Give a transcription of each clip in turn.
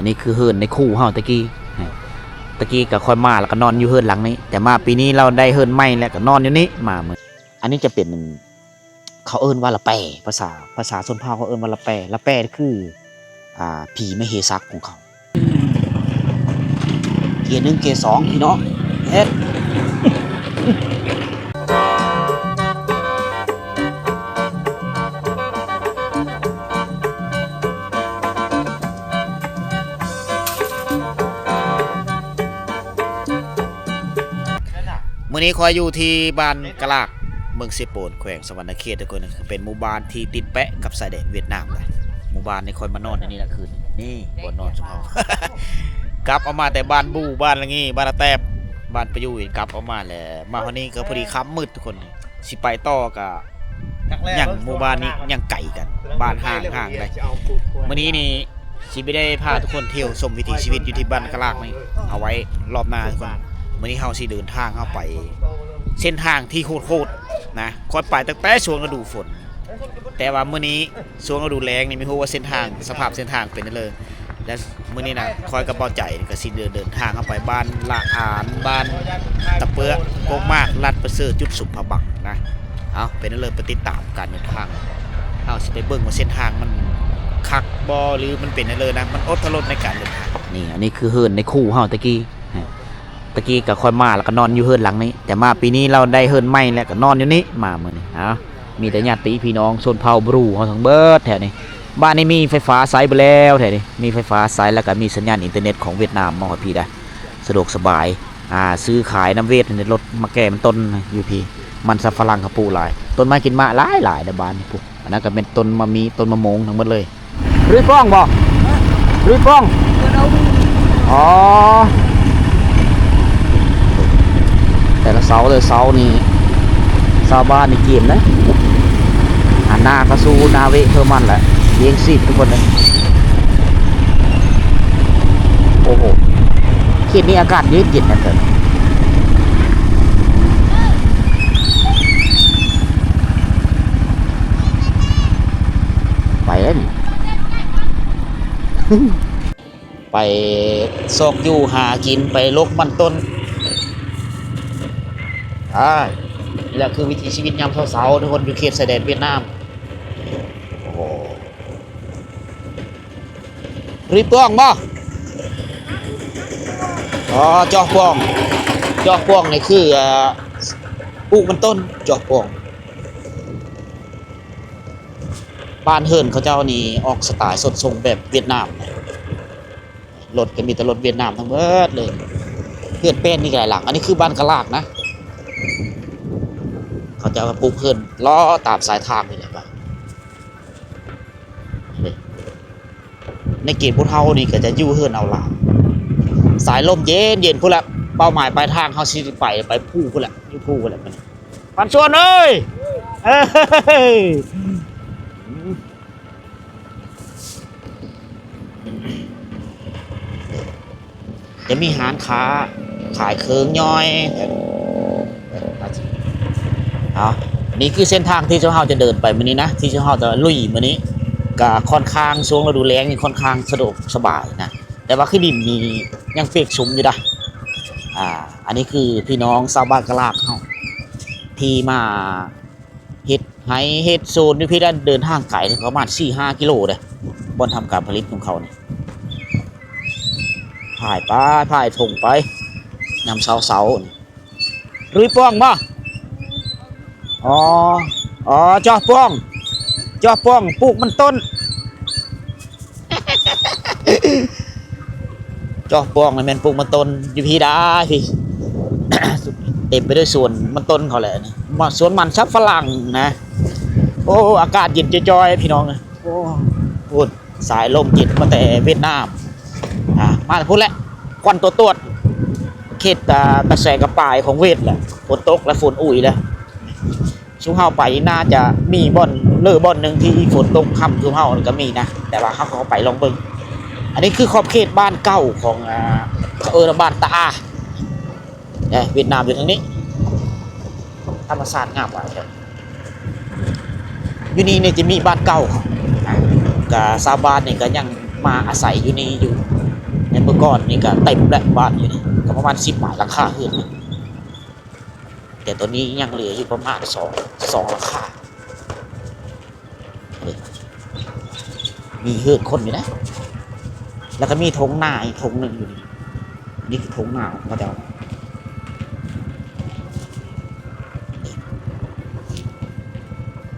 ນີ້ຄືເຮືອນໃນຄູ່ເຮົາແຕ່ກີ້ ແຕະກີ້ກໍຂ້ອຍມາແລ້ວກໍນອນຢູ່ເຮືອນຫຼັງນີ້ ແຕ່ມາປີນີ້ລາວໄດ້ເຮືອນໃໝ່ແລ້ວກໍນອນຢູ່ນີ້ ມາມື້ ອັນນີ້ຈະເປັນ ເຂົາເອີ້ນວ່າລະແປ ພາສາ ພາສາຊົນເຜົ່າເຂົາເອີ້ນວ່າລະແປ ລະແປຄື ອ່າ ຜີມະເຫສັກຂອງເຂົາ ເກຍໜຶ່ງເກຍສອງ ພີ່ນ້ອງ ເຮັດ ມື້ນີ້ຂ້ອຍຢູ່ທີ່ບ້ານກະລາກ ເມືອງເຊໂປນ ແຂວງສະຫວັນນະເຂດ ທຸກຄົນ ເປັນໝູ່ບ້ານທີ່ຕິດແປະກັບຊາຍແດນຫວຽດນາມເລີຍ. ໝູ່ບ້ານນີ້ຂ້ອຍມານອນໃນນີ້ລະຄືນນີ້ ບ່ອນນອນຊຸມເຮົາ ກັບອອກມາແຕ່ບ້ານບູ່ ບ້ານລະງີ ບ້ານລະແຕບ ບ້ານປະຢູ່ ກັບອອກມາແລ້ວ ມາຮອດນີ້ກໍພໍດີຄ່ຳມືດ ທຸກຄົນ ຊິໄປຕໍ່ກໍຍັງ ໝູ່ບ້ານນີ້ຍັງໄກກັນ ບ້ານຫ່າງໆໄດ໋. ມື້ນີ້ນີ້ຊິບໍ່ໄດ້ພາທຸກຄົນທ່ຽວຊົມວິຖີຊີວິດຢູ່ທີ່ບ້ານກະລາກນີ້ ເອົາໄວ້ລອບໜ້າທຸກຄົນ. ມື້ນີ້ເຮົາຊິເດີນທາງເຮົາໄປເສັ້ນທາງທີ່ໂຫດໆນະ ຂ້ອຍໄປຕັ້ງແຕ່ຊ່ວງລະດູຝົນ ແຕ່ວ່າມື້ນີ້ຊ່ວງລະດູແລ້ງນີ້ ບໍ່ຮູ້ວ່າເສັ້ນທາງ ສະພາບເສັ້ນທາງເປັນຈັ່ງໃດ. ແລະ ມື້ນີ້ນະ ຂ້ອຍກັບເບົາໃຈກໍຊິເດີນ ເດີນທາງເຂົ້າໄປບ້ານລະອານ ບ້ານຕະເປືອ ກົກໝາກ ລາດປະເສີດ ຈຸດສຸມພະບັງນະ. ເອົາ ເປັນຈັ່ງໃດ ໄປຕິດຕາມການເດີນທາງ ເຮົາຊິໄປເບິ່ງວ່າເສັ້ນທາງມັນຄັກບໍ່ ຫຼືມັນເປັນຈັ່ງໃດນະ ມັນອົດທະລົດໃນການເດີນທາງ. ນີ້ ອັນນີ້ຄືເຮືອນໃນຄູ່ເຮົາແຕ່ກີ້ ແຕະກີ້ກໍຂ້ອຍມາແລ້ວກໍນອນຢູ່ເຮືອນຫຼັງນີ້ ແຕ່ມາປີນີ້ລາວໄດ້ເຮືອນໃໝ່ແລ້ວກໍນອນຢູ່ນີ້ ມາມື້ນີ້ ເອົາ ມີແຕ່ຍາດຕິພີ່ນ້ອງຊົນເຜົ່າບຣູເຮົາທັງເບິດແຖວນີ້. ບ້ານນີ້ມີໄຟຟ້າໃຊ້ເບິດແລ້ວແຖວນີ້ ມີໄຟຟ້າໃຊ້ ແລ້ວກໍມີສັນຍານອິນເຕີເນັດຂອງຫວຽດນາມມາຮອດພີ້ໄດ໋ ສະດວກສະບາຍ ອ່າ ຊື້ຂາຍນຳຫວຽດ ໃນລົດໝາກແກ່ມັນຕົ້ນຢູ່ພີ້ ມັນສຳປະຫຼັງເຂົາປູກຫຼາຍ ຕົ້ນໄມ້ກິນໝາກຫຼາຍໆໃນບ້ານນີ້ພຸ້ນ. ອັນນັ້ນກໍແມ່ນຕົ້ນມະມີ ຕົ້ນມະມ່ວງທັງໝົດເລີຍ. ລຸຍປ້ອງບໍ່? ລຸຍປ້ອງ ອໍ ແຕ່ລະເຊົ້າ ແຕ່ລະເຊົ້ານີ້ ຊາວບ້ານນີ້ກຽມນະ ຫັນໜ້າເຂົ້າສູ່ນາເວະເພື່ອມັນແຫຼະ ລ້ຽງຊີບທຸກຄົນເລີຍ. ໂອ້ໂຫ ເຂດນີ້ອາກາດເຢັນໆນະ ໄປແລ້ວນີ້ ໄປຊອກຢູ່ຫາກິນ ໄປຫຼົກມັນຕົ້ນ. ອ່າ ນີ້ແຫຼະຄືວິຖີຊີວິດຍາມເຊົ້າໆ ທຸກຄົນ ຢູ່ເຂດຊາຍແດນຫວຽດນາມ. ໂອ້ໂຫ ລຸຍປ້ອງບໍ່? ອໍ ຈອກປ້ອງ ຈອກປ້ອງນີ້ຄື ອ່າ ປູກມັນຕົ້ນ ຈອກປ້ອງ. ບ້ານເຮືອນເຂົາເຈົ້ານີ້ອອກສະໄຕລ໌ຊົນຊົງແບບຫວຽດນາມ ລົດກໍມີແຕ່ລົດຫວຽດນາມທັງເບິດເລີຍ. ເຮືອນແປ້ນນີ້ກໍຫຼາຍຫຼັງ. ອັນນີ້ຄືບ້ານກະລາກນະ ເຂົາເຈົ້າກໍປູກເຮືອນເລາະຕາມສາຍທາງນີ້ແຫຼະ. ໃນເຂດພວກເຮົານີ້ກໍຈະຢູ່ເຮືອນເອົາຫຼາຍ ສາຍລົມເຢັນໆພຸ້ນລະ. ເປົ້າໝາຍປາຍທາງເຮົາຊິໄປ ໄປພູພຸ້ນລະ ຢູ່ພູພຸ້ນລະ. ບັນຊວນເອີຍ ເອີຍ ຈະມີຮ້ານຄ້າຂາຍເຄື່ອງຍ່ອຍ. ເອົາ ນີ້ຄືເສັ້ນທາງທີ່ເຮົາຈະເດີນໄປມື້ນີ້ນະ ທີ່ເຮົາຈະລຸຍມື້ນີ້ ກະຂ້ອນຂ້າງ ຊ່ວງລະດູແລ້ງນີ້ຂ້ອນຂ້າງສະດວກສະບາຍນະ ແຕ່ວ່າຄືດິນນີ້ຍັງເປກຊຸມຢູ່ດາ. ອ່າ ອັນນີ້ຄືພີ່ນ້ອງຊາວບ້ານກະລາກເຮົາ ທີ່ມາເຮັດໄຮ່ເຮັດສວນຢູ່ພີ້ ໄດ້ເດີນທາງໄກປະມານສີ່ຫ້າກິໂລເດ້ ບ່ອນທຳການຜະລິດຂອງເຂົານີ້. ພາຍໄປ ພາຍທົ່ງໄປ ຍາມເຊົ້າໆນີ້. ລຸຍປ້ອງບໍ່? ອໍ ອໍ ຈອກປ້ອງ ຈອກປ້ອງ ປູກມັນຕົ້ນ. ຈອກປ້ອງນີ້ແມ່ນປູກມັນຕົ້ນຢູ່ພີ້ດາ ພີ້ ເຕັມໄປດ້ວຍສວນມັນຕົ້ນເຂົາແຫຼະນີ້ ສວນມັນສຳປະຫຼັງນະ. ໂອ້ ອາກາດເຢັນຈ່ອຍໆ ພີ່ນ້ອງ. ໂອ້ ພຸ້ນ ສາຍລົມເຢັນມາແຕ່ຫວຽດນາມ. ອ່າ ມາແຕ່ພຸ້ນແຫຼະ ຄວັນຕົວດໆ ເຂດ ອ່າ ຕາແສງກະປາຍຂອງຫວຽດແຫຼະ. ຝົນຕົກແລ້ວ ຝົນອຸຍແລ້ວ. ຊຸມເຮົາໄປນີ້ໜ້າຈະມີບ່ອນເລີບ່ອນໜຶ່ງທີ່ຝົນຕົກຄ່ຳ ຊຸມເຮົາກໍມີນະ ແຕ່ວ່າເຮົາກໍໄປລອງເບິ່ງ. ອັນນີ້ຄືຂອບເຂດບ້ານເກົ່າຂອງ ອ່າ ເຂົາເອີ້ນວ່າບ້ານຕາອາ ເອີ ຫວຽດນາມຢູ່ທາງນີ້. ທຳມະຊາດງາມຫຼາຍແທ້. ຢູ່ນີ້ນີ້ຈະມີບ້ານເກົ່າ ອ່າ ກະຊາວບ້ານນີ້ກະຍັງມາອາໄສຢູ່ນີ້ຢູ່. ເມື່ອກ່ອນນີ້ກໍເຕັມແຫຼະ ບ້ານຢູ່ນີ້ກໍປະມານສິບປາຍຫຼັງຄາເຮືອນ ແຕ່ຕອນນີ້ຍັງເຫຼືອຢູ່ປະມານສອງ ສອງຫຼັງຄາ. ນີ້ ມີເຮືອນຄົນຢູ່ນະ ແລ້ວກໍມີທົ່ງນາອີກທົ່ງໜຶ່ງຢູ່ນີ້ ນີ້ຄືທົ່ງນາຂອງເຂົາເຈົ້າ.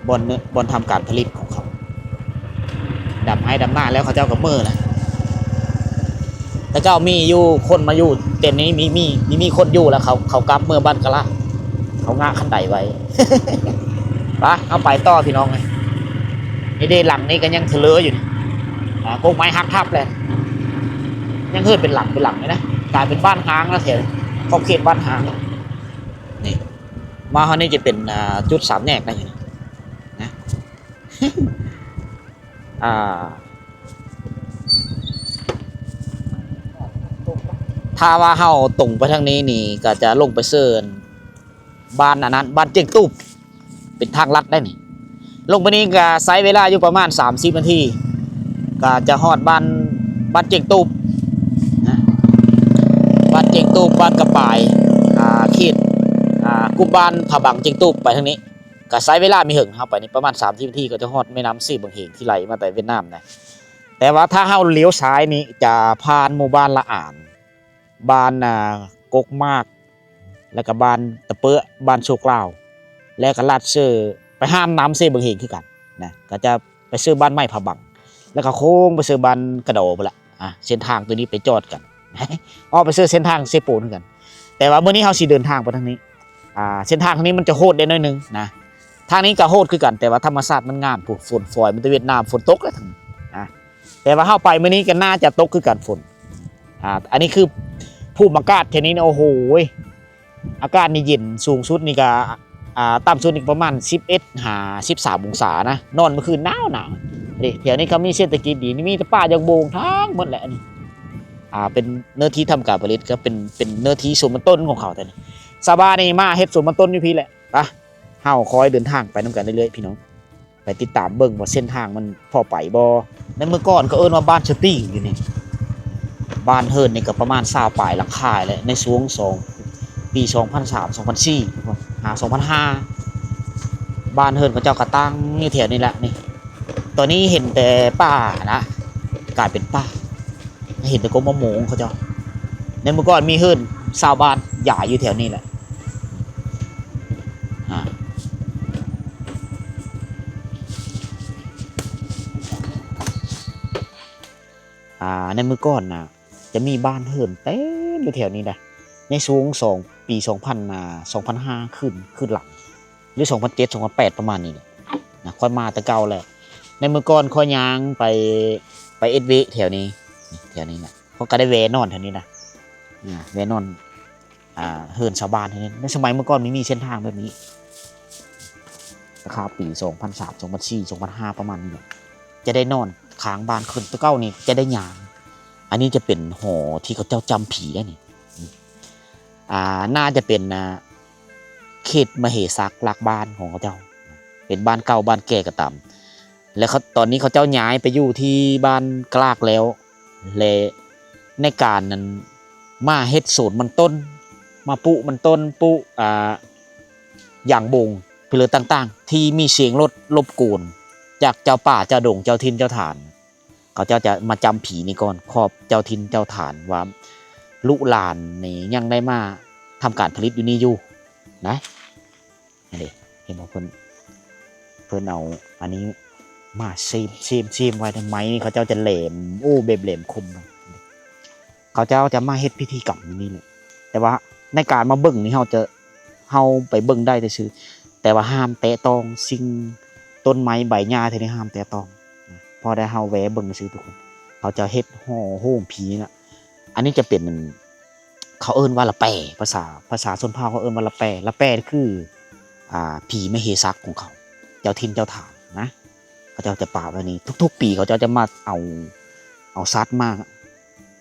ບ່ອນ ບ່ອນທຳການຜະລິດຂອງເຂົາ ດຳໄຮ່ດຳນາແລ້ວເຂົາເຈົ້າກໍເມືອແລ້ວ. ແຕ່ເກົ່າມີຢູ່ຄົນມາຢູ່ ແຕ່ນີ້ມີ ມີ ມີ ມີຄົນຢູ່ແລ້ວ ເຂົາ ເຂົາກັບເມືອບ້ານກະລາ ເຂົາງະຄັນໄດໄວ້. ໄປ ເຮົາໄປຕໍ່ພີ່ນ້ອງເອີຍ. ນີ້ເດ້ ຫຼັງນີ້ກໍຍັງເຖລີຢູ່ນີ້ ອ່າ ກົກໄມ້ຫັກທັບແຫຼະ ຍັງເຮີດເປັນຫຼັງເປັນຫຼັງນີ້ນະ ກາຍເປັນບ້ານຮ້າງແລ້ວ ແຖວຂອບເຂດບ້ານຮ້າງ. ນີ້ ມາຮອດນີ້ຈະເປັນ ອ່າ ຈຸດສາມແຍກໄດ້ຢູ່ນີ້ນະ ອ່າ ຖ້າວ່າເຮົາຕົງໄປທາງນີ້ນີ້ ກໍຈະລົງໄປເຊີນບ້ານອັນນັ້ນ ບ້ານຈຽງຕູບ ເປັນທາງລັດໄດ໋ນີ້. ລົງໄປນີ້ກໍໃຊ້ເວລາຢູ່ປະມານສາມສິບນາທີ ກໍຈະຮອດບ້ານ ບ້ານຈຽງຕູບນະ ບ້ານຈຽງຕູບ ບ້ານກະປາຍ ອ່າ ເຂດ ອ່າ ກຸ່ມບ້ານຜາບັງ ຈຽງຕູບ ໄປທາງນີ້ ກໍໃຊ້ເວລາບໍ່ເຖິງ ເຮົາໄປນີ້ປະມານສາມສິບນາທີ ກໍຈະຮອດແມ່ນ້ຳເຊບັງເຮງທີ່ໄຫຼມາແຕ່ຫວຽດນາມນະ. ແຕ່ວ່າຖ້າເຮົາລ້ຽວຊ້າຍນີ້ຈະຜ່ານໝູ່ບ້ານລະອານ ບ້ານ ອ່າ ກົກໝາກ ແລ້ວກໍບ້ານຕະເປິ ບ້ານໂຊກລາວ ແລ້ວກໍລັດເຊີໄປຫາມນ້ຳເຊບັງເຮງຄືກັນນະ ກໍຈະໄປເຊີບ້ານໃໝ່ຜາບັງ ແລ້ວກໍໂຄ້ງໄປເຊີບ້ານກະດໍພຸ້ນລະ. ອ່າ ເສັ້ນທາງໂຕນີ້ໄປຈອດກັນ ອອກໄປເຊີເສັ້ນທາງເຊໂປນຄືກັນ. ແຕ່ວ່າມື້ນີ້ເຮົາຊິເດີນທາງໄປທາງນີ້ ອ່າ ເສັ້ນທາງທາງນີ້ມັນຈະໂຫດໄດ້ໜ້ອຍໜຶ່ງນະ ທາງນີ້ກໍໂຫດຄືກັນ ແຕ່ວ່າທຳມະຊາດມັນງາມ ຜູ້ ຝົນຝອຍມາແຕ່ຫວຽດນາມ ຝົນຕົກແລ້ວທາງນີ້ນະ. ແຕ່ວ່າເຮົາໄປມື້ນີ້ກໍໜ້າຈະຕົກຄືກັນຝົນ. ອ່າ ອັນນີ້ຄືພູມອາກາດແຖວນີ້ນະ ໂອ້ໂຫ ອາກາດນີ້ເຢັນ ສູງສຸດນີ້ກໍ ອ່າ ຕ່ຳສຸດນີ້ປະມານສິບເອັດຫາສິບສາມອົງສານະ ນອນມື້ຄືນໜາວໆ. ເດ້ ແຖວນີ້ກໍມີເສດຖະກິດດີ ນີ້ມີແຕ່ປ່າຢາງໂບງທັງໝົດແຫຼະ. ອັນນີ້ ອ່າ ເປັນເນື້ອທີ່ທຳການຜະລິດ ກໍເປັນ ເປັນເນື້ອທີ່ສວນມັນຕົ້ນຂອງເຂົາ. ແຕ່ນີ້ຊາວບ້ານນີ້ມາເຮັດສວນມັນຕົ້ນຢູ່ພີ້ແຫຼະ. ໄປ ເຮົາຄ່ອຍເດີນທາງໄປນຳກັນເລື້ອຍໆ ພີ່ນ້ອງ ໄປຕິດຕາມເບິ່ງວ່າເສັ້ນທາງມັນພໍໄປບໍ່. ໃນເມື່ອກ່ອນເຂົາເອີ້ນວ່າບ້ານສະຕີງຢູ່ນີ້ ບ້ານເຮືອນນີ້ກໍປະມານຊາວປາຍຫຼັງຄາແຫຼະ ໃນຊ່ວງສອງ ປີສອງພັນສາມ ສອງພັນສີ່ຫາສອງພັນຫ້າ ບ້ານເຮືອນເຂົາເຈົ້າກໍຕັ້ງຢູ່ແຖວນີ້ແຫຼະ. ນີ້ ຕອນນີ້ເຫັນແຕ່ປ່ານະ ກາຍເປັນປ່າ ເຫັນແຕ່ກົກມະມ່ວງເຂົາເຈົ້າ. ໃນເມື່ອກ່ອນມີເຮືອນຊາວບ້ານຢາຍຢູ່ແຖວນີ້ແຫຼະ. ອ່າ ອ່າ ໃນເມື່ອກ່ອນນະ ຈະມີບ້ານເຮືອນເຕັມຢູ່ແຖວນີ້ນະ ໃນຊ່ວງສອງ ປີສອງພັນ ອ່າ ສອງພັນຫ້າ ຂຶ້ນ ຂຶ້ນຫຼັງ ຫຼື ສອງພັນເຈັດ ສອງພັນແປດ ປະມານນີ້ແຫຼະນະ. ຂ້ອຍມາແຕ່ເກົ່າແຫຼະ ໃນເມື່ອກ່ອນຂ້ອຍຍ່າງໄປ ໄປເຮັດວຽກແຖວນີ້ ແຖວນີ້ນະ ຂ້ອຍກໍໄດ້ແວ່ນອນແຖວນີ້ນະ ອ່າ ແວ່ນອນ ອ່າ ເຮືອນຊາວບ້ານແຖວນີ້. ໃນສະໄໝເມື່ອກ່ອນມັນມີເສັ້ນທາງແບບນີ້ ລາຄາປີສອງພັນສາມ ສອງພັນສີ່ ສອງພັນຫ້າ ປະມານນີ້ແຫຼະ ຈະໄດ້ນອນຂ້າງບ້ານຂຶ້ນ. ແຕ່ເກົ່ານີ້ຈະໄດ້ຍ່າງ. ອັນນີ້ຈະເປັນຫໍທີ່ເຂົາເຈົ້າຈຳຜີໄດ໋ນີ້ ອ່າ ໜ້າຈະເປັນ ອ່າ ເຂດມະເຫສັກ ຫຼັກບ້ານຂອງເຂົາເຈົ້າ ເປັນບ້ານເກົ່າບ້ານແກ່ກໍຕາມ. ແລະ ເຂົາ ຕອນນີ້ເຂົາເຈົ້າຍ້າຍໄປຢູ່ທີ່ບ້ານກະລາກແລ້ວ ແລະ ໃນການນັ້ນ ມາເຮັດສວນມັນຕົ້ນ ມາປູກມັນຕົ້ນ ປູກ ອ່າ ຢາງບົງ ເປັນເລື່ອງຕ່າງໆ ທີ່ມີສຽງລົດລົບກວນຈາກເຈົ້າປ່າເຈົ້າດົງ ເຈົ້າຖິ່ນເຈົ້າຖານ. ເຂົາເຈົ້າຈະມາຈຳຜີນີ້ກ່ອນ ຂອບເຈົ້າຖິ່ນເຈົ້າຖານວ່າ ລູກຫຼານນີ້ຍັງໄດ້ມາທຳການຜະລິດຢູ່ນີ້ຢູ່ນະ. ອັນນີ້ ເຫັນບໍ່ ເພິ່ນ ເພິ່ນເອົາອັນນີ້ມາເຊມ ເຊມ ເຊມໄວ້ນະ. ໄມ້ນີ້ເຂົາເຈົ້າຈະແຫຼມ ໂອ້ ແບບແຫຼມຄົມນະ. ເຂົາເຈົ້າຈະມາເຮັດພິທີກຳຢູ່ນີ້ແຫຼະ ແຕ່ວ່າໃນການມາເບິ່ງນີ້ ເຮົາຈະ ເຮົາໄປເບິ່ງໄດ້ແຕ່ຊື່ ແຕ່ວ່າຫ້າມແຕະຕ້ອງສິ່ງ ຕົ້ນໄມ້ໃບຫຍ້າແຖວນີ້ຫ້າມແຕະຕ້ອງນະ. ພໍໄດ້ເຮົາແວ່ເບິ່ງຊື່ທຸກຄົນ ເຂົາຈະເຮັດຫໍໂຮງຜີນີ້ນະ. ອັນນີ້ຈະເປັນ ເຂົາເອີ້ນວ່າລະແປ ພາສາ ພາສາຊົນເຜົ່າເຂົາເອີ້ນວ່າລະແປ. ລະແປຄື ອ່າ ຜີມະເຫສັກຂອງເຂົາ ເຈົ້າຖິ່ນເຈົ້າຖານນະ. ເຂົາເຈົ້າຈະປາໄວ້ນີ້ ທຸກໆປີເຂົາເຈົ້າຈະມາເອົາ ເອົາສັດມາ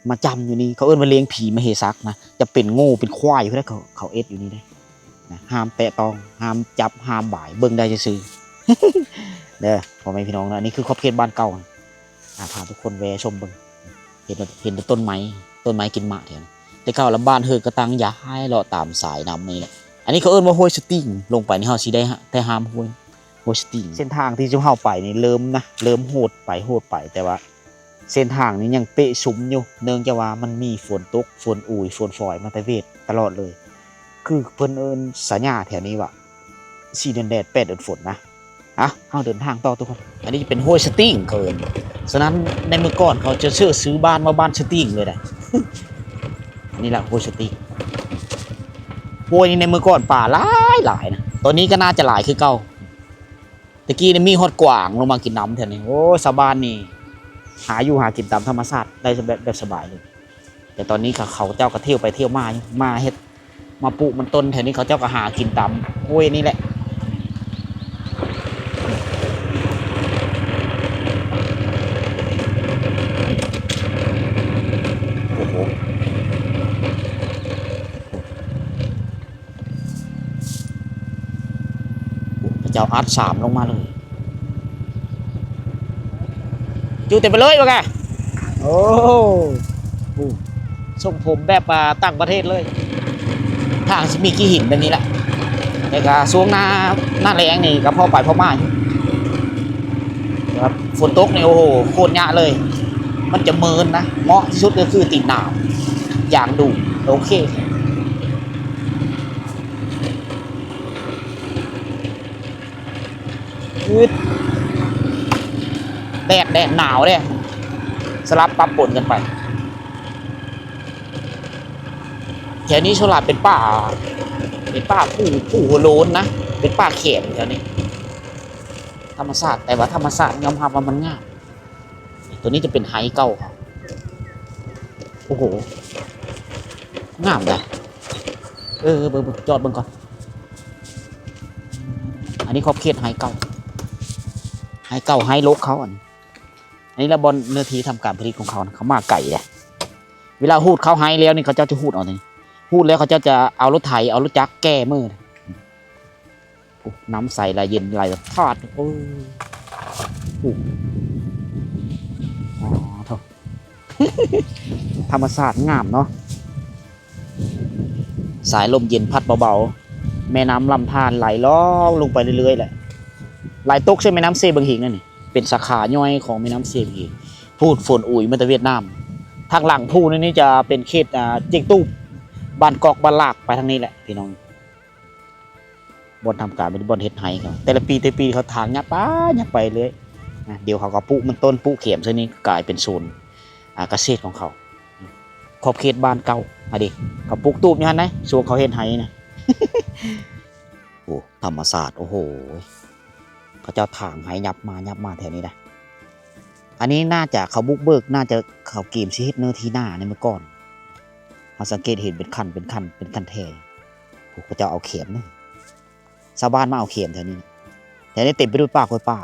ມາຈຳຢູ່ນີ້ ເຂົາເອີ້ນວ່າລ້ຽງຜີມະເຫສັກນະ. ຈະເປັນງົວເປັນຄວາຍພຸ້ນນະ ເຂົາ ເຂົາເຮັດຢູ່ນີ້ເດ້ນະ. ຫ້າມແຕະຕ້ອງ ຫ້າມຈັບ ຫ້າມບາຍ ເບິ່ງໄດ້ຊື່ໆ ເດີ ພໍ່ແມ່ພີ່ນ້ອງເນາະ. ອັນນີ້ຄືຂອບເຂດບ້ານເກົ່າ ອ່າ ພາທຸກຄົນແວ່ຊົມເບິ່ງ ເຫັນ ເຫັນແຕ່ຕົ້ນໄມ້ ຕົ້ນໄມ້ກິນໝາກແຖວນີ້. ແຕ່ເກົ່າລະບ້ານເຮີກະຕັ້ງຢາຍເລາະຕາມສາຍນ້ຳນີ້ແຫຼະ. ອັນນີ້ເຂົາເອີ້ນວ່າຫ້ວຍສະຕິງ. ລົງໄປນີ້ເຮົາຊິໄດ້ ໄດ້ຫ້າມຫ້ວຍ ຫ້ວຍສະຕິງ. ເສັ້ນທາງທີ່ເຮົາໄປນີ້ເລີ່ມນະ ເລີ່ມໂຫດໄປ ໂຫດໄປ ແຕ່ວ່າເສັ້ນທາງນີ້ຍັງເປະຊຸມຢູ່ ເນື່ອງຈາກວ່າມັນມີຝົນຕົກ ຝົນອຸຍ ຝົນຝອຍມາແຕ່ເວດຕະຫຼອດເລີຍ. ຄືເພິ່ນເອີ້ນສະຫຍາແຖວນີ້ວ່າ ສີ່ເດືອນແດດ ແປດເດືອນຝົນນະ. ອ່ະ ເຮົາເດີນທາງຕໍ່ທຸກຄົນ. ອັນນີ້ຈະເປັນຫ້ວຍສະຕິງເຂົາເອີ້ນ. ສະນັ້ນໃນເມື່ອກ່ອນເຂົາຈະເອີ້ນຊື່ບ້ານວ່າບ້ານສະຕິງເລີຍໄດ໋. ອັນນີ້ລະຫ້ວຍສະຕິງ. ຫ້ວຍນີ້ໃນເມື່ອກ່ອນປາຫຼາຍໆນະ. ຕອນນີ້ກໍໜ້າຈະຫຼາຍຄືເກົ່າ. ແຕ່ກີ້ນີ້ມີຮອດກວາງລົງມາກິນນ້ຳແຖວນີ້. ໂອ້ ຊາວບ້ານນີ້ຫາຢູ່ຫາກິນຕາມທຳມະຊາດໄດ້ແບບ ແບບສະບາຍເລີຍ. ແຕ່ຕອນນີ້ກໍເຂົາເຈົ້າກໍທ່ຽວໄປທ່ຽວມາຢູ່ ມາເຮັດ ມາປູກມັນຕົ້ນແຖວນີ້ ເຂົາເຈົ້າກໍຫາກິນຕາມຫ້ວຍນີ້ແຫຼະ. ໂອ້ໂຫ ເຂົາເຈົ້າອັດສາມລົງມາເລີຍ. ຈູເຕັມໄປເລີຍວ່າກະ. ໂອ້ ໂອ້ ຊົງຜົມແບບ ອ່າ ຕ່າງປະເທດເລີຍ. ທາງຊິມີຂີ້ຫີນແບບນີ້ແຫຼະ ແຕ່ກະຊ່ວງໜ້າ ໜ້າແລ້ງນີ້ກະພໍໄປພໍມາຢູ່. ແຕ່ວ່າຝົນຕົກນີ້ ໂອ້ໂຫ ໂຄດຍາກເລີຍ. ມັນຈະເມີນນະ ເໝາະທີ່ສຸດກໍຄືຕີນໜາວ ຢາງດູ ໂອເຄ. ອືດ ແດດ ແດດໜາວເດ້ ສະຫຼັບປັບປົນກັນໄປ. ແຖວນີ້ສ່ວນຫຼາຍເປັນປ່າ ເປັນປ່າພູ ພູຫົວໂລ້ນນະ ເປັນປ່າແຂມແຖວນີ້ ທຳມະຊາດ ແຕ່ວ່າທຳມະຊາດຍອມຮັບວ່າມັນງາມ. ຕົວນີ້ຈະເປັນໄຮເກົ່າ. ໂອ້ໂຫ ງາມໄດ໋. ເອີ ເບິ່ງ ເບິ່ງ ຈອດເບິ່ງກ່ອນ. ອັນນີ້ຂອບເຂດໄຮເກົ່າ ໄຮເກົ່າ ໄຮລົກເຂົາ. ອັນນີ້ ອັນນີ້ລະບ່ອນເນື້ອທີ່ທຳການຜະລິດຂອງເຂົານະ. ເຂົາມາໄກເດ້. ເວລາຮູດເຂົ້າໄຮແລ້ວນີ້ ເຂົາເຈົ້າຈະຮູດເອົານີ້ ຮູດແລ້ວເຂົາເຈົ້າຈະເອົາລົດໄຖ ເອົາລົດຈັກແກ່ມື້. ໂອ້ ນ້ຳໃສໄຫຼເຢັນໄຫຼທາດ. ໂອ້ ໂອ້ ອໍ ໂທ້ ທຳມະຊາດງາມເນາະ. ສາຍລົມເຢັນພັດເບົາໆ ແມ່ນ້ຳລຳທານໄຫຼລ່ອງລົງໄປເລື້ອຍໆແຫຼະ ໄຫຼຕົກໃສ່ແມ່ນ້ຳເຊບັງເຫງນັ້ນນີ້ ເປັນສາຂາຍ່ອຍຂອງແມ່ນ້ຳເຊບັງເຫງ. ພູ້ນຝົນອຸຍມາແຕ່ຫວຽດນາມ. ທາງຫຼັງພູນີ້ຈະເປັນເຂດ ອ່າ ຈຽງຕູບ ບ້ານກອກ ບ້ານລາກ ໄປທາງນີ້ແຫຼະພີ່ນ້ອງ. ບ່ອນທຳການ ເປັນບ່ອນເຮັດໄຮ່ເຂົາ ແຕ່ລະປີ ແຕ່ລະປີເຂົາຖາງຍັບໄປ ຍັບໄປເລື້ອຍນະ. ດຽວເຂົາກໍປູກມັນຕົ້ນ ປູກແຂມໃສ່ນີ້ ກາຍເປັນສວນ ອ່າ ກະເສດຂອງເຂົາ. ຂອບເຂດບ້ານເກົ່າ ອາເດ ເຂົາປູກຕູບຢູ່ຫັ້ນໃດ໋ ຊ່ວງເຂົາເຮັດໄຮ່ນະ. ໂອ້ ທຳມະຊາດ ໂອ້ໂຫ ເຂົາເຈົ້າຖາງໄຮ່ຍັບມາ ຍັບມາແຖວນີ້ນະ. ອັນນີ້ໜ້າຈະເຂົາບຸກເບີກ ໜ້າຈະເຂົາກຽມຊິເຮັດເນື້ອທີ່ນາໃນເມື່ອກ່ອນ. ເຮົາສັງເກດເຫັນເປັນຄັນ ເປັນຄັນ ເປັນຄັນແທ້. ພວກເຂົາເຈົ້າເອົາແຂມນະ ຊາວບ້ານມາເອົາແຂມແຖວນີ້ນະ. ແຖວນີ້ເຕັມໄປດ້ວຍປ່າກ້ວຍປ່າ.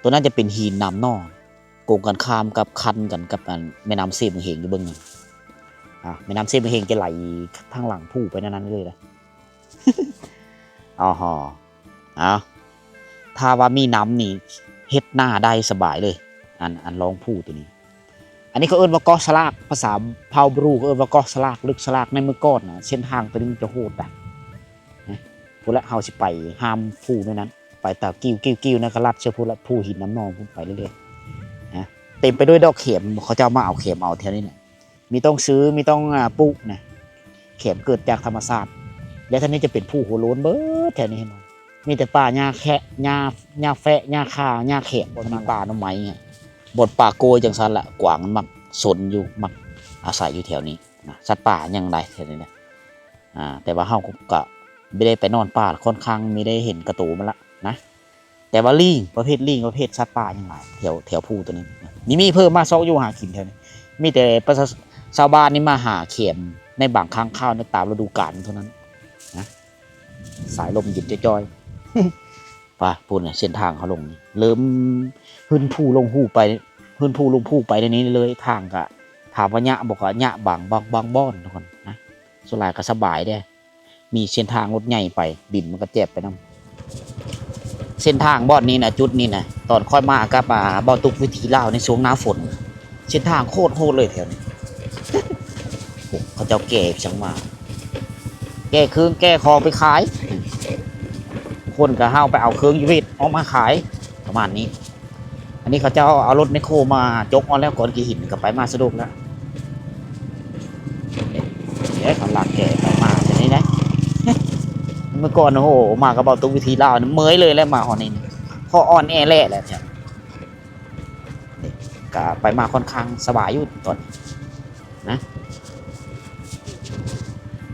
ຕົວນັ້ນຈະເປັນຫີນນ້ຳໜໍ່ ກົງກັນຂ້າມກັບ ຄັນກັນກັບ ອັນ ແມ່ນ້ຳເຊບັງເຫງຢູ່ເບື້ອງນັ້ນ. ອ່າ ແມ່ນ້ຳເຊບັງເຫງຈະໄຫຼທາງຫຼັງພູໄປນັ້ນເລີຍນະ. ອໍ ເອົາ ຖ້າວ່າມີນ້ຳນີ້ເຮັດນາໄດ້ສະບາຍເລີຍ. ອັນ ອັນລອງພູຕົວນີ້ ອັນນີ້ເຂົາເອີ້ນວ່າເກາະສະຫຼາກ ພາສາເຜົ່າບຣູເຂົາເອີ້ນວ່າເກາະສະຫຼາກ ລຶກສະຫຼາກ. ໃນເມື່ອກ່ອນນະ ເສັ້ນທາງຕົວນີ້ມັນຈະໂຫດນະ ພຸ້ນລະ ເຮົາຊິໄປຫ້າມພູນັ້ນ ໄປຕາມກີ້ວໆນັ້ນ ກໍລັດເຊິ່ງພຸ້ນລະ ພູຫີນນ້ຳໜອງພຸ້ນໄປເລື້ອຍໆນະ. ເຕັມໄປດ້ວຍດອກແຂມ ເຂົາເຈົ້າມາເອົາແຂມເອົາແຖວນີ້ນະ. ມີຕ້ອງຊື້ ມີຕ້ອງ ອ່າ ປູກນະ. ແຂມເກີດຈາກທຳມະຊາດ ແລະ ທາງນີ້ຈະເປັນພູຫົວໂລ້ນເບີດ. ແຖວນີ້ເຫັນບໍ່ ມີແຕ່ປ່າຫຍ້າແຄະ ຫຍ້າ ຫຍ້າແຟະ ຫຍ້າຄາ ຫຍ້າແຂມ. ບໍ່ມີປ່າໜໍ່ໄມ້ ບ່ອນປ່າໂກ້ຍຈັ່ງຊັ້ນລະ ກວາງມັນມັກຊົນຢູ່ ມັກອາໄສຢູ່ແຖວນີ້ນະ. ສັດປ່າຍັງໄດ້ແຖວນີ້ນະ. ອ່າ ແຕ່ວ່າເຮົາກໍ ກໍບໍ່ໄດ້ໄປນອນປ່າ ຂ້ອນຂ້າງມີໄດ້ເຫັນກະໂຕມັນລະນະ. ແຕ່ວ່າລີງ ປະເພດລີງ ປະເພດສັດປ່າຍັງຫຼາຍ ແຖວ ແຖວພູຕົວນີ້ນະ. ມີ ມີເພີ່ມມາຊອກຢູ່ຫາກິນແຖວນີ້. ມີແຕ່ປະຊາ ຊາວບ້ານນີ້ມາຫາແຂມໃນບາງຄັ້ງຄາວໃນຕາມລະດູການເທົ່ານັ້ນນະ. ສາຍລົມເຢັນຈ້ອຍໆ. ໄປ ພຸ້ນນະ ເສັ້ນທາງເຂົາລົງນີ້ ເລີ່ມຂຶ້ນພູລົງພູໄປ ຂຶ້ນພູລົງພູໄປໃນນີ້ເລື້ອຍໆ. ທາງກະ ຖາມວ່າຍະບໍ່ ກະຍະບາງ ບາງ ບາງບ່ອນທຸກຄົນນະ. ສ່ວນຫຼາຍກະສະບາຍເດ້. ມີເສັ້ນທາງລົດໃຫຍ່ໄປ ດິນມັນກະແຈບໄປນຳ. ເສັ້ນທາງບ່ອນນີ້ນະ ຈຸດນີ້ນະ ຕອນຂ້ອຍມາກັບ ອ່າ ເບົາຕຸກວິຖີລາວໃນຊ່ວງໜ້າຝົນ ເສັ້ນທາງໂຄດໂຫດເລີຍແຖວນີ້. ເຂົາເຈົ້າແກ່ຈັ່ງວ່າ ແກ່ເຄື່ອງແກ່ຂອງໄປຂາຍ ຄົນກໍເຮົາໄປເອົາເຄື່ອງຢູ່ເວດອອກມາຂາຍ ປະມານນີ້. ອັນນີ້ເຂົາເຈົ້າເອົາລົດແມັກໂຄມາຈົກເອົາແລ້ວ ກ່ອນກີຫີນກໍໄປມາສະດວກແລ້ວ. ເດ້ ເຂົາລາກແກ່ໄປມາແບບນີ້ໄດ໋. ເມື່ອກ່ອນ ໂອ້ໂຫ ມາກັບເບົາຕຸກວິຖີລາວນີ້ເມື່ອຍເລີຍແຫຼະ ມາຮອດນີ້ ພໍອ່ອນແອແລ້ແຫຼະ ນີ້ ກໍໄປມາຄ່ອນຂ້າງສະບາຍຢູ່ຕອນນີ້ນະ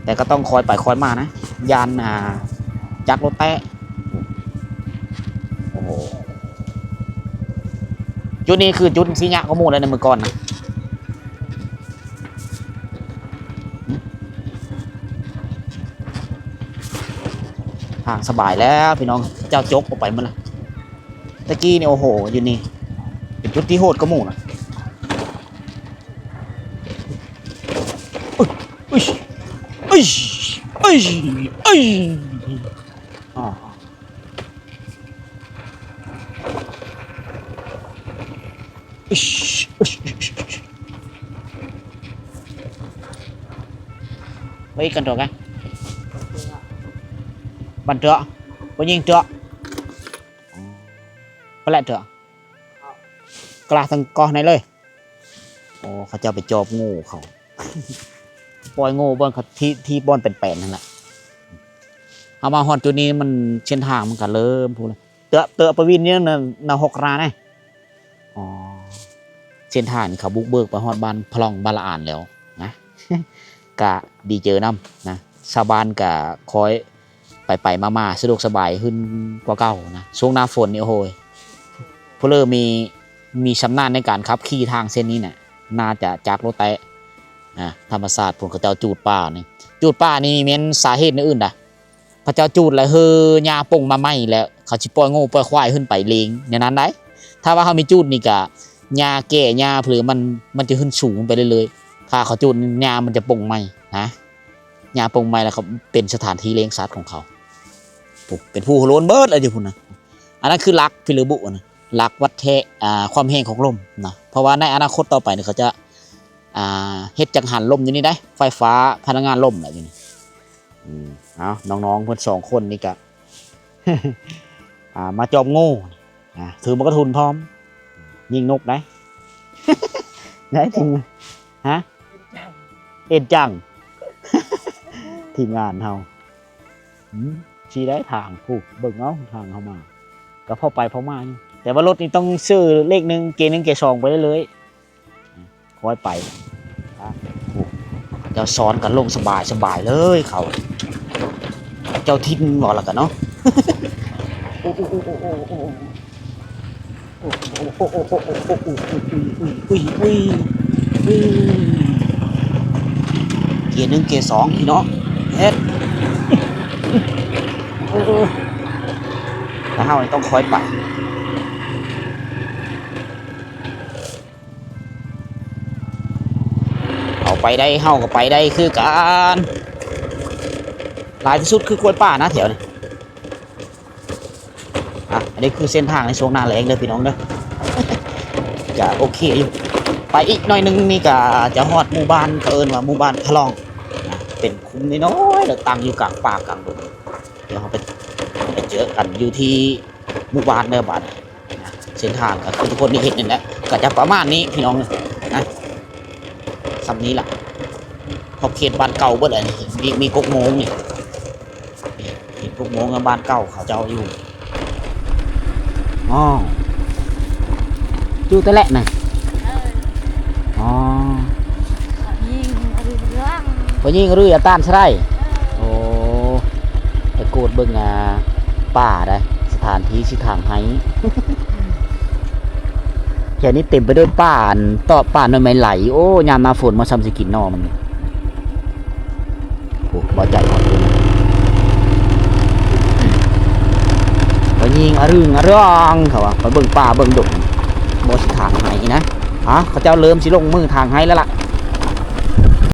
ແຕ່ກໍຕ້ອງຄ່ອຍໄປຄ່ອຍມານະ ຢ້ານ ອ່າ ຈັກລົດແຕະ. ໂອ້ໂຫ ຈຸດນີ້ຄືຈຸດທີ່ຍາກກວ່າໝູ່ແລ້ວໃນມື້ກ່ອນນະ. ທາງສະບາຍແລ້ວພີ່ນ້ອງ ເຂົາເຈົ້າຈົກອອກໄປໝົດລະ. ຕະກີ້ນີ້ ໂອ້ໂຫ ຢູ່ນີ້ເປັນຈຸດທີ່ໂຫດກວ່າໝູ່ນະ. ອຶ ອຶ ອຶ ອຶ ອື ເຮີ້ຍ ກັນຕົວະ ບັນຕົວະ ບໍ່ຍິງຕົວະ ປະແຫຼດຕົວະ ກະລາທັງກອກໃນເລີຍ. ໂອ້ ເຂົາເຈົ້າໄປຈອບງູເຂົາ ປ່ອຍງູບ່ອນເຂົາທີ່ ທີ່ບ່ອນແປນໆ ຫັ້ນລະ. ເຮົາມາຮອດຈຸດນີ້ມັນ ເສັ້ນທາງມັນກະເລີ່ມພຸ້ນ ເຕີ ເຕີປະວິນນີ້ນະ ນະຫົກຣານະ. ອໍ ເສັ້ນທາງນີ້ເຂົາບຸກເບີກໄປຮອດບ້ານພະລ່ອງ ບ້ານລະອານແລ້ວນະ ກະດີເຈີນຳນະ ຊາວບ້ານກະຄອຍໄປໆມາໆ ສະດວກສະບາຍຂຶ້ນກວ່າເກົ່ານະ. ຊ່ວງໜ້າຝົນນີ້ ໂອ້ໂຫ ຜູ້ເລີມີ ມີຊຳນານໃນການຂັບຂີ່ທາງເສັ້ນນີ້ນະ ໜ້າຈະຈັກລົດແຕະ ອາ ທຳມະຊາດພຸ້ນ ເຂົາເຈົ້າຈູດປ່ານີ້ ຈູດປ່ານີ້ແມ່ນສາເຫດແນວອື່ນດາ ເຂົາເຈົ້າຈູດແລ້ວເຮີຫຍ້າປົ່ງມາໃໝ່ ແລ້ວເຂົາຊິປ່ອຍງູປ່ອຍຄວາຍຂຶ້ນໄປເລງແນວນັ້ນໄດ໋. ຖ້າວ່າເຮົາມີຈູດນີ້ກະຫຍ້າແກ່ຫຍ້າເຜືອມັນ ມັນຈະຂຶ້ນສູງໄປເລື້ອຍໆ. ຖ້າເຂົາຈູດຫຍ້າມັນຈະປົ່ງໃໝ່ນະ ຫຍ້າປົ່ງໃໝ່ແລ້ວກໍເປັນສະຖານທີ່ລ້ຽງສັດຂອງເຂົາ. ໂອ້ ເປັນພູໂລ້ນເບິດແລ້ວຢູ່ພຸ້ນນະ. ອັນນັ້ນຄືຫຼັກພິລຶບຸນະ ຫຼັກວັດແທະ ອ່າ ຄວາມແຮງຂອງລົມນະ ເພາະວ່າໃນອະນາຄົດຕໍ່ໄປນີ້ເຂົາຈະ ອ່າ ເຮັດຈັງຫັນລົມຢູ່ນີ້ໄດ໋ ໄຟຟ້າພະລັງງານລົມແຫຼະຢູ່ນີ້. ອືມ ເອົາ ນ້ອງໆເພິ່ນສອງຄົນນີ້ກະ ອ່າ ມາຈອບງູ ອ່າ ຖືໝາກກະທຸນພ້ອມ ຍິງນົກໄດ໋ ໄດ້ທີມງານ ຮະ ເອັນຈັງ ທີມງານເຮົາ. ອືມ ຊິໄດ້ທາງ ຜູ້ ເບິ່ງເອົາທາງເຮົາມາ ກໍພໍໄປພໍມາຢູ່ ແຕ່ວ່າລົດນີ້ຕ້ອງຊື້ເລກໜຶ່ງ ເກໜຶ່ງ ເກສອງໄປເລື້ອຍໆ ຄ່ອຍໄປ. ອ່ະ ຜູ້ ເຈົ້າຊ້ອນກັນລົງສະບາຍໆເລີຍເຂົາ ເຈົ້າຖິ່ນເວົ້າລະກັນເນາະ. ໂອ້ ໂອ້ ໂອ້ ໂອ້ ໂອ້ ໂອ້ ໂອ້ ໂອ້ ເກໜຶ່ງເກສອງພີ່ນ້ອງ ເຮັດ ແລ້ວເຮົາຕ້ອງຄ່ອຍໄປ ເຂົາໄປໄດ້ ເຮົາກໍໄປໄດ້ຄືກັນ. ຫຼາຍທີ່ສຸດຄືກ້ວຍປ່ານະແຖວນີ້. ອ່ະ ອັນນີ້ຄືເສັ້ນທາງໃນຊ່ວງໜ້າແລ້ງເດີພີ່ນ້ອງເດີ ກະໂອເຄຢູ່ ໄປອີກໜ້ອຍໜຶ່ງນີ້ກະຈະຮອດໝູ່ບ້ານ ເຂົາເອີ້ນວ່າໝູ່ບ້ານພະລ່ອງນະ ເປັນຄຸ້ມນ້ອຍໆ ແລ້ວຕັ້ງຢູ່ກາງປ່າກາງດົງ. ດຽວເຮົາໄປ ໄປເຈີກັນຢູ່ທີ່ໝູ່ບ້ານເດີບາດນີ້. ເສັ້ນທາງກໍຄືທຸກຄົນໄດ້ເຫັນນີ້ແຫຼະ ກໍຈະປະມານນີ້ພີ່ນ້ອງນະ ສ່ຳນີ້ລະ ຂອບເຂດບ້ານເກົ່າເບິດແຫຼະນີ້ ມີ ມີກົກໂມງນີ້ ມີກົກໂມງກັບບ້ານເກົ່າເຂົາເຈົ້າຢູ່. ອໍ ຢູ່ແຕ່ແລະນະ ເອີ ອໍ ຍິງເລື່ອງ ຜູ້ຍິງເລື່ອງຕານສະໄລ. ໂອ້ ໄປກວດເບິ່ງ ອ່າ ປ່າໄດ໋ ສະຖານທີ່ຊິຖາງໄຮ່ ແຖວນີ້ເຕັມໄປດ້ວຍປ່າ ອັນ ເຕາະປ່າໜ່ອຍໄມ້ໄຫຼ. ໂອ້ ຍາມໜ້າຝົນມາຊ່ຳຊິກິນໜໍ່ມັນ. ໂອ້ ບໍ່ໃຈຮອດຢູ່ນະ ກໍຍິງອະລຶງອະເລື່ອງ ເຂົາວ່າ ໄປເບິ່ງປ່າເບິ່ງດົງ ບໍ່ຊິຖາງໄຮ່ນະ. ອ່າ ເຂົາເຈົ້າເລີ່ມຊິລົງມືຖາງໄຮ່ແລ້ວລະ.